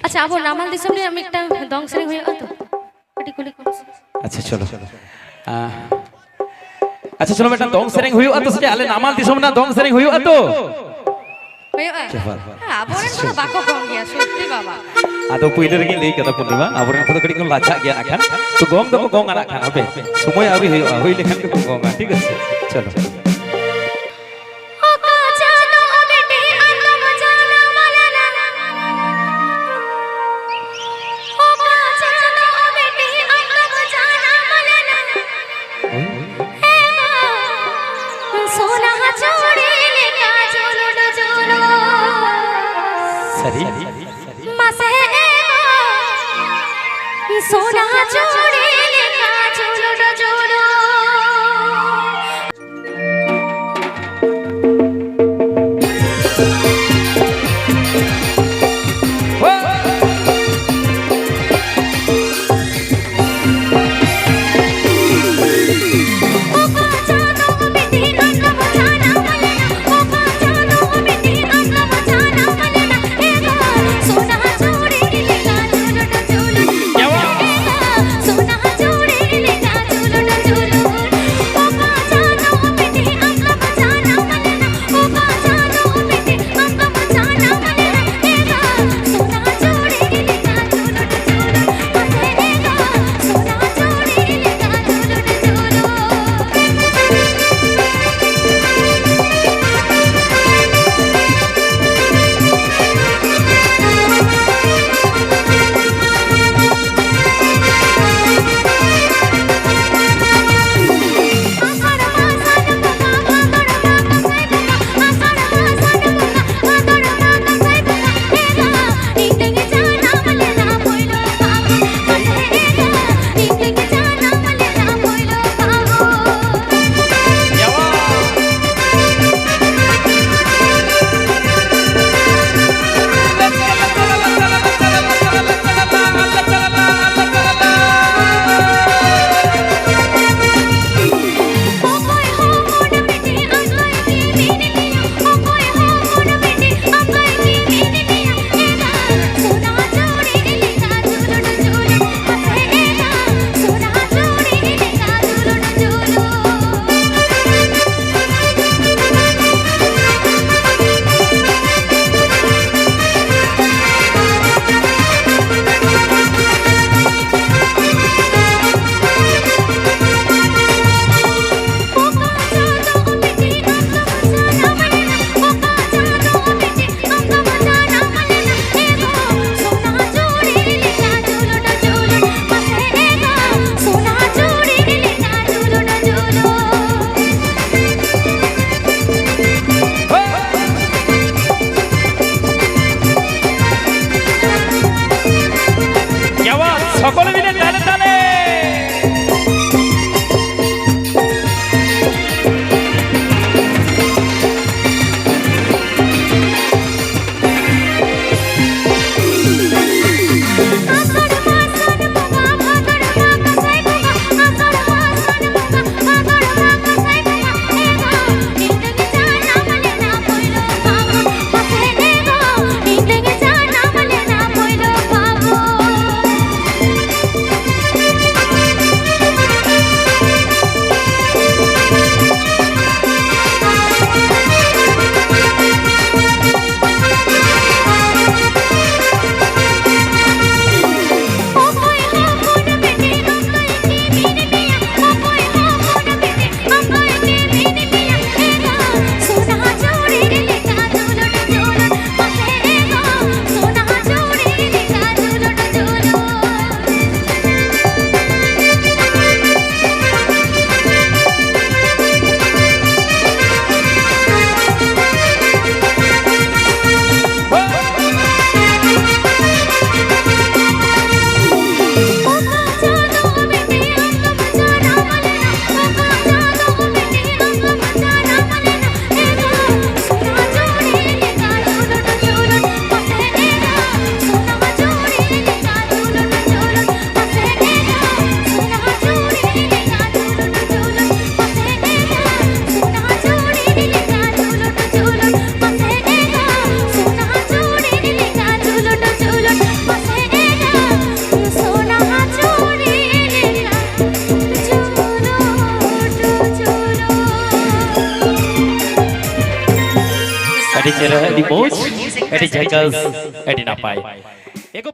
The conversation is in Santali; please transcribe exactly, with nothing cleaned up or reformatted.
ᱟᱪᱪᱷᱟ, ᱟᱵᱚ ᱱᱟᱢᱟᱞ ᱫᱤᱥᱚᱢ ᱨᱮᱭᱟᱜ ᱢᱤᱫᱴᱟᱝ ᱫᱚᱝ ᱥᱮᱨᱮᱧ ᱦᱩᱭᱩᱜᱼᱟ ᱛᱚ? ᱠᱟᱹᱴᱤᱡ ᱠᱩᱞᱤ ᱠᱚᱢ ᱥᱮ᱾ ᱟᱪᱪᱷᱟ, ᱪᱚᱞᱚ᱾ ᱟᱸ, ᱟᱪᱪᱷᱟ, ᱪᱚᱞᱚ, ᱢᱤᱫᱴᱟᱝ ᱫᱚᱝ ᱥᱮᱨᱮᱧ ᱦᱩᱭᱩᱜᱼᱟ ᱛᱚ ᱥᱮ ᱪᱮᱫ? ᱟᱞᱮ ᱱᱟᱢᱟᱞ ᱫᱤᱥᱚᱢ ᱨᱮᱱᱟᱜ ᱫᱚᱝ ᱥᱮᱨᱮᱧ ᱦᱩᱭᱩᱜᱼᱟ ᱛᱚ? ᱦᱩᱭᱩᱜᱼᱟ᱾ ᱪᱮ ᱵᱟᱝ? ᱦᱮᱸ, ᱟᱵᱚᱨᱮᱱ ᱠᱚᱫᱚ ᱵᱟᱠᱚ ᱜᱚᱝ ᱜᱮᱭᱟ, ᱥᱚᱛᱛᱤ ᱵᱟᱵᱟ᱾ ᱟᱫᱚ ᱯᱩᱭᱞᱩ ᱨᱮᱜᱮᱧ ᱞᱟᱹᱭ ᱠᱟᱫᱟ ᱯᱩᱨᱱᱤᱢᱟ, ᱟᱵᱚᱨᱮᱱ ᱠᱚᱫᱚ ᱠᱟᱹᱴᱤᱡ ᱠᱚ ᱞᱟᱡᱟᱜ ᱜᱮᱭᱟ ᱱᱟᱜ ᱠᱷᱟᱱ᱾ ᱛᱚ ᱜᱚᱝ ᱫᱚᱠᱚ ᱜᱚᱝᱟ ᱱᱟᱜ ᱠᱷᱟᱱ, ᱦᱟᱯᱮ, ᱥᱚᱢᱚᱭ ᱟᱹᱣᱨᱤ ᱦᱩᱭᱩᱜᱼᱟ, ᱦᱩᱭ ᱞᱮᱠᱷᱟᱱ ᱜᱮᱠᱚ ᱜᱚᱝᱟ, ᱴᱷᱤᱠ ᱟᱪᱷᱮ? ᱪᱚᱞᱚ᱾ ᱚᱠᱟ ᱪᱟᱸᱫᱚ ᱵᱤᱴᱤ ᱟᱸᱜᱟᱢ ᱡᱟᱱᱟᱢ ᱞᱮᱱᱟ? ᱚᱠᱟ ᱪᱟᱸᱫᱚ ᱵᱤᱴᱤ ᱟᱸᱜᱟᱢ ᱡᱟᱱᱟᱢ ᱞᱮᱱᱟ? ᱮ ᱢᱟ, ᱥᱚᱱᱟ ᱪᱩᱲᱤ ᱞᱮᱠᱟ ᱡᱩᱞᱩᱰ ᱡᱩᱞᱩᱰ᱾ ᱥᱟᱹᱨᱤ? ᱢᱟᱥᱮ ᱮ ᱢᱟ, ᱥᱚᱱᱟ ᱪᱩᱲᱤ ᱞᱮᱠᱟ ᱡᱩᱞᱩᱰ ᱡᱩᱞᱩᱰ᱾ সকলে মিলে তালে তালে। ᱟᱹᱰᱤ ᱪᱮᱦᱨᱟ, ᱟᱹᱰᱤ ᱢᱚᱡᱽ, ᱟᱹᱰᱤ ᱡᱷᱟᱠᱟᱥ, ᱟᱹᱰᱤ ᱱᱟᱯᱟᱭ᱾ ᱮᱜᱳ